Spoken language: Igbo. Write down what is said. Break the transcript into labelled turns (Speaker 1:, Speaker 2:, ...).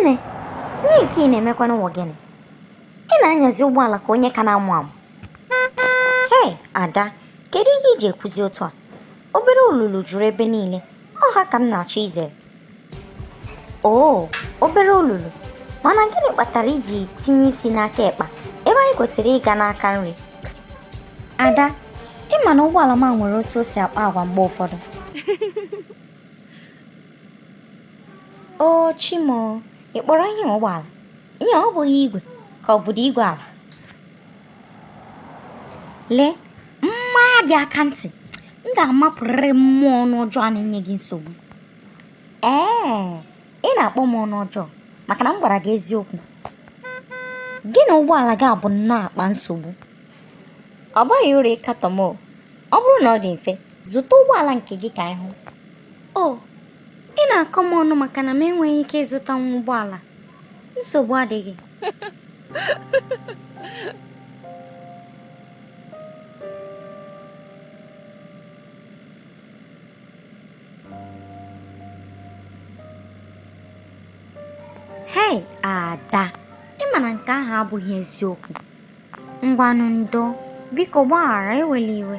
Speaker 1: Nne, ihe nke ị na-emekwanụ wụ gịnị? Ị na-anyazi ụgbọala ka onye ka na-amụ amụ. Hei, Ada, kedu ihe i ji ekwuzi otu a? Obere olulu juru ebe niile, ọ ha ka m na-achọ izere. Oo, obere olulu. Mana gịnị kpatara i ji tinye isi n'aka ekpa ebe anyị kwesịrị ịga n'aka nri? Ada, ị ma na ụgbọala m a nwere otu o si akpa agwa mgbe ụfọdụ. O chi m o, ị kpọrọ ihe ụgbọala? Ihe ọ bụghị igwe ka ọ bụdị igwe ala? Lee, m maa gị aka ntị, m ga-amapụrịrị mmụọ ọnụ ọjọọ a na-enye gị nsogbu. Ee, ị na-akpọ m ọnụ ọjọọ maka na m gwara gị eziokwu. Gị na ụgbọala gị a bụ nnọọ akpa nsogbu. Ọ baghị uru ịkatọ m o. Ọ bụrụ na ọ dị mfe, zụta ụgbọala nke gị ka anyị hụ. O, ị na-akọ m ọnụ maka na m enweghị ike ịzụtanwu ụgbọala. Nsogbu adịghị. Hei, Ada, ị ma na nke ahụ abụghị eziokwu. Ngwanụ ndo, biko gbaghara, ewela iwe.